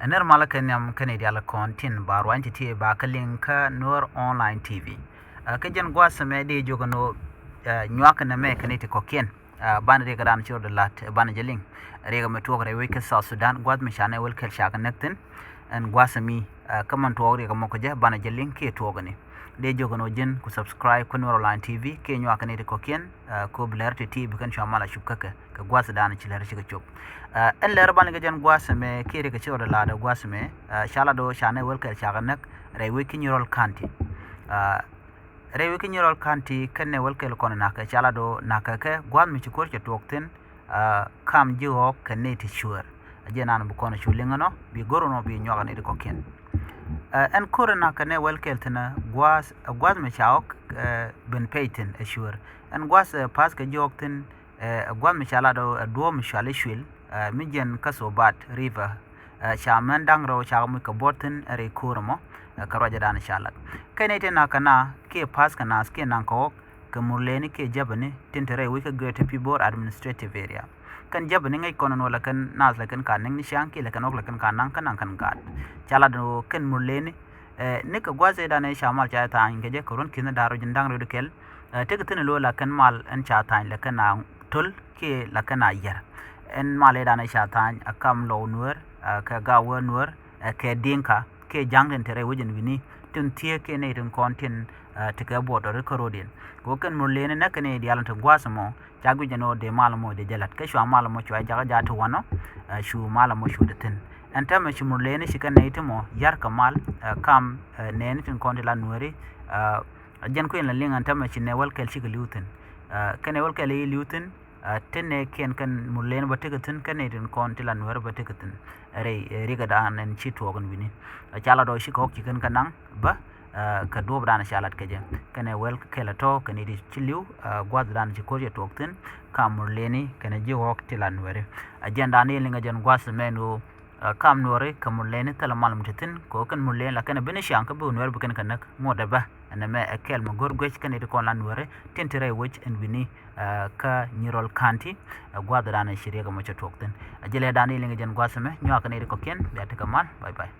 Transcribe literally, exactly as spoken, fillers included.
Nɛr malä kɛ nhiam kä nɛy diaal kɔn tin ba ruany ti ti ba kä liŋ kä Nuer Online T V. Kä jɛn gua̱a̱th ɛmɛ dee jiök ɛn ɣöö nyuak nɛmɛ kɛ nɛy ti kɔ̱kiɛn. Banɛ riɛk dan ci rɔ dee la̱t banɛ jɛ liŋ. Riɛk ɛmɛ tuɔɔk rɛy wec kä South Sudan, gua̱a̱th mi ca nɛ wel kɛl ca kɛ näk thi̱n. Ɛn gua̱a̱th ɛmi kä man tuɔɔk riɛk ɛmɔ kɛ jɛ banɛ jɛ liŋ kiɛ tuɔɔk ɛni. Dee jiök ɛn ɣöö ji̱n ku subscribe kä Nuer Online T V kiɛ nyuak kɛ nɛy ti kɔ̱kiɛn. Kä bi lɛr ti ti bi kɛn cua mal a cup kä kɛ kɛ gua̱a̱th dan ci lɛr cikɛ cop. Ɛn lɛr banɛ kɛ jɛn gua̱a̱th ɛmɛ kiɛ riɛk ci rɔ dee la̱t ɛ gua̱a̱th ɛmɛ. Ca lat ɣöö ca nɛ wel kɛl ca kɛ näk rɛy wec kä Nyirol County. Rɛy wec kä Nyirol County kɛn nɛ wel kɛl kɔn nakä ca lat ɣöö nakä kɛ gua̱a̱th mi ci ko̱r cɛ tuɔɔk thi̱n. Kam ji̱ ɣɔ̱ɔ̱k kɛ nɛy ti cuäär. A jiɛn an bi kɔn cu liŋ ɛnɔ bi go̱r ɛnɔ bi nyuak nɛy ti kɔ̱kiɛn. Ɛn ko̱r nakä nɛ wel kɛl thi̱n ɛ gua̱a̱th ɛ gua̱a̱th mi ca ɣɔ̱k ben pɛc thi̱n ɛ cuäär. Ɛn gua̱a̱th ɛ pa̱th kɛ ji̱ ɣɔ̱k thi̱n ɛ gua̱a̱th mi ca lat ɣöö ɛ duɔ̱ɔ̱p mi cɔal i̱ Cuil mi jiɛn kä Sobat River. Ca mɛn da̱ŋ rɛw ca kɛ muc kɛ buɔ̱t thi̱n ɛ rɛy ko̱r ɛmɔ. Kɛ ruacɛ dan ca lat kɛ nɛy ti nakä na kiɛ pa̱th kɛ naath kiɛ naŋ kɛ ɣɔ̱k kɛ Murleni kiɛ Jäpäni tin te rɛy wec kä Greater Pibor Administrative Area. Kɛn Jäpäni ŋäc kɔn ɛn ɣöö la kɛn naath la kɛn ka näk ni ciaŋ kiɛ la kɛn ɣɔ̱k la kɛn ka naŋ kä naŋ kɛn gaat. Ca lat ɛn ɣöö kɛn Murleni ni kɛ gua̱a̱th ëëdan ëë ca mal ca tha̱a̱ny kɛ jɛ kɛ ruɔ̱n ki̱n da̱r rɔ ji̱n da̱ŋ rɛw di kɛl. Tekɛ thi̱n lo̱o̱ la kɛn mal ɛn ca tha̱a̱ny la kɛn a töl kiɛ la kɛn a yär. Ɛn mal ëëdan ëë ca tha̱a̱ny a kam lɔw Nuäär kɛ gaw wä Nuäär kɛ Diŋka kiɛ ja̱ŋ tin te rɛy wec ɛn wi̱ni tin thieek kiɛ nɛy tin kɔn tin tekɛ buɔt dɔri kä ro̱diɛn. Kɛ wä kɛn Murleni näk kɛn i̱ diaal in te gua̱a̱th ɛmɔ ca guic ɛn ɣöö dee mal ɛmɔ dee jɛ la̱t kä cua mal ɛmɔ cua jakä jaat ti wanɔ. Cu mal ɛmɔ cu dee thi̱n ɛn täämɛ ci Murleni ci kɛn nɛy ti mɔ yar kɛ mal kam nɛɛni tin kɔn ti la Nuääri. Jɛn kui̱n la liŋ ɛn täämɛ ci nɛ wel kɛl cikɛ li̱w thi̱n. Kɛn nɛ wel kɛl i̱ li̱w thi̱n. Ti nɛ kiɛn kɛn Murleni bä tekɛ thi̱n kɛn nɛy tin kɔn ti la Nuääri bä tekɛ thi̱n. Rɛy riɛkɛ dan ɛn ci tuɔɔk ɛn wi̱ni. Ca la dɔɔc cikɛ ɣɔ̱k ci kɛn kɛ naŋ bä kɛ duɔ̱ɔ̱p dan ca lat kɛ jɛ kɛnɛ wel kɛl a tɔ̱ kɛn i̱ ti ci li̱w. Gua̱a̱th dan ci ko̱r cɛ tuɔɔk thi̱n kam Murleni kɛnɛ ji̱ ɣɔ̱k ti la Nuääri. A jɛn dan i̱ liŋ a jɛn gua̱a̱th mɛn ɣöö kam Nuääri kɛ Murleni thilɛ mal mi te thi̱n kɛ ɣöö kɛn Murleni la kɛn a ben i̱ ciaŋ kä bi Nuääri bi kɛn kɛ näk muɔt ɛ bä. Ɛn ɛmɛ ɛ kɛl mi go̱r guec kɛn i̱ ti kɔn la Nuääri tin te rɛy wec ɛn wi̱ni. Kä Nyirol County. Gua̱a̱th dan ci riɛk ɛmɔ cɛ tuɔɔk thi̱n a jɛ lɛ dan i̱ liŋ a jɛn gua̱a̱th mɛ nyuak kɛn i̱ ti kɔ̱kiɛn bia tekɛ mal. Bye bye.